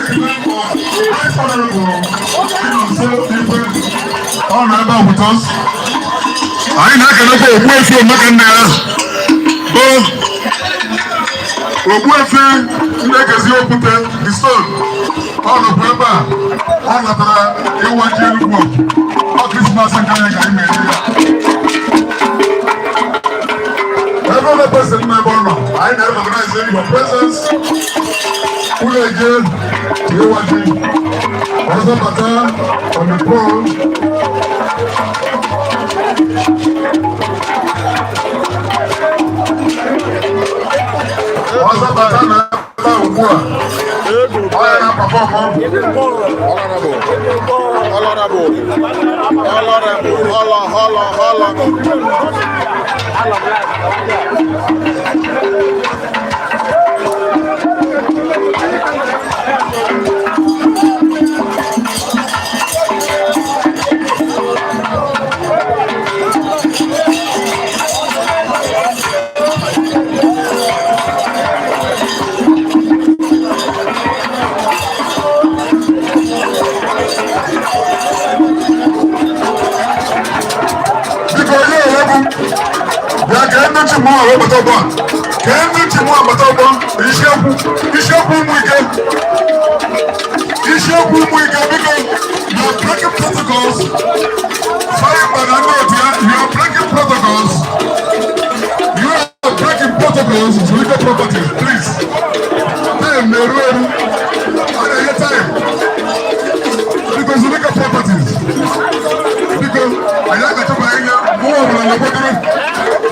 the name of Right Honorable Chinonso Igwe. Ọ nọ ebe a with us. Anyị na-ekelekwa Ogbuefi Omeka nna ya bụ Ogbuefi Ndekezi Okwute the stone. Ọ nọkwa ebe a, ọ natara ịwa ji Enugwu. Ọ Christmas nke anyị ka anyị na-eri ya. Every other person nọ ebe ọ nọ, anyị na-recognize your presence. Unu eje ịwa ji. Ọzọ bata on the pole. Ọzọ bata na ebe a ugbu a. Ọ ya na-perform. Honorable, honorable, honorable, holla, holla, holla. Biko, onye ewegbu bịa ka ndị chi mụọ webata ọgbọ a. Ka ndị chi mụọ agbata ọgbọ. Isiokwu, isiokwu ụmụ ike, isiokwu ụmụ ike. Biko, you are breaking protocols. Fire na ndị otu ya, you are breaking protocols. You are breaking protocols. Zurike Properties, please. Time na-eru eru, a na-enye time. Biko, Zurike Properties, biko, anyị agachakwa anya mụọ ọbụla na kwadoro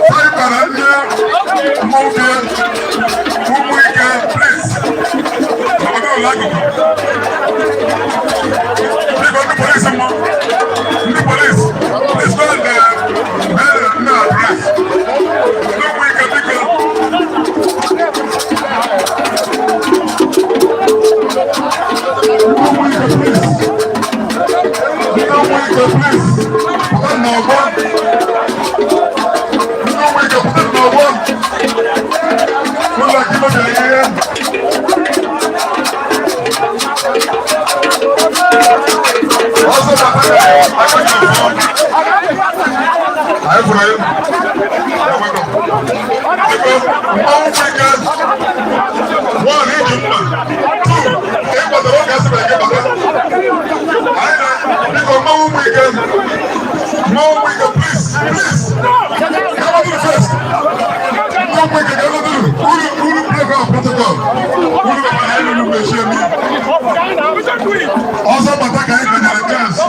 fire na ndị mmọnwụ ụmụ ike. Please, obodo ụlọ akụkụ. Biko, ndị polisi mmụ, ndị polisi, please go and na address ndị ụmụ ike, biko. Ndị ụmụ ike, please. Ndị ụmụ ike, please, pụta n'ọgbọ. Ndị ụmụ ike, pụta n'ọgbọ. Ụlọ akụ mebiri ihe. Ọzọ bata aka. Anyị fụrụ ya. Biko, mmanwụ ike, one, iji mma, two, ịkwadoro oge asịbara gị bata. Anyị na biko, mmanwụ ụmụ ike, mmanwụ ụmụ ike, please, please, come on to the first. Ndị ụmụ ike, ga unu unu break our protocol. Unu baba anyị unu mechie mi. Ọzọ bata ka anyị ganyere chance to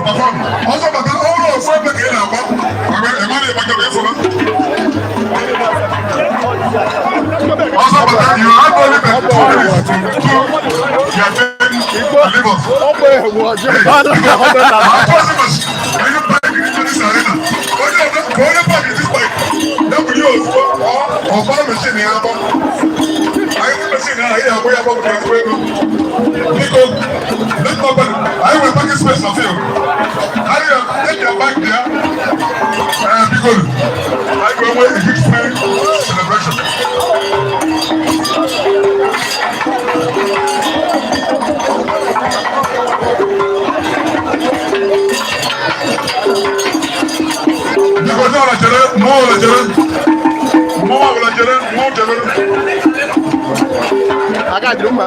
perform. Ọzọ bata ọrụ ofu ebe ka ị na-agba. Ị ma na ịgba gị ịfụma. Ọzọ bata, you have only 2 minutes to do your thing and leave us. Onye park into this arena. Onye ọbụla ka onye park this bike. Ya bụ ihe ozugbo ọgba machine ya agba. Anyị nwe machine ahụ, anyị agba ya agba maka ezigbo ego. Biko, let nobody. Anyị nwere parking space na field. Carry your, take your bike there. Biko, anyị ga-enwe a huge free celebration. Biko, ndị ọla chere, mmụọ ọla chere. Mmụọ ọbụla chere, mmụọ chere. Aka jiri mma.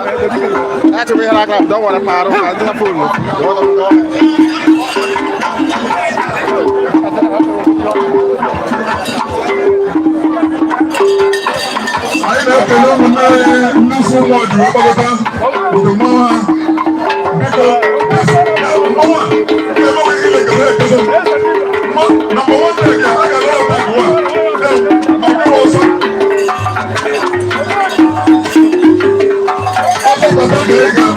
Achọghị ihe aka, don't worry, ma arụ, ma ndị phone. Anyị na-ekele ụmụnne anyị ndị si ụmụ ọjụ wee gbagota nke mmanwụ ha. Biko, mmanwụ a ebe ile ekele ekele number one leg ya a ga-alụ ọta gụwa ọgụrụ ọsọ. Ọsọ bata ka ị ga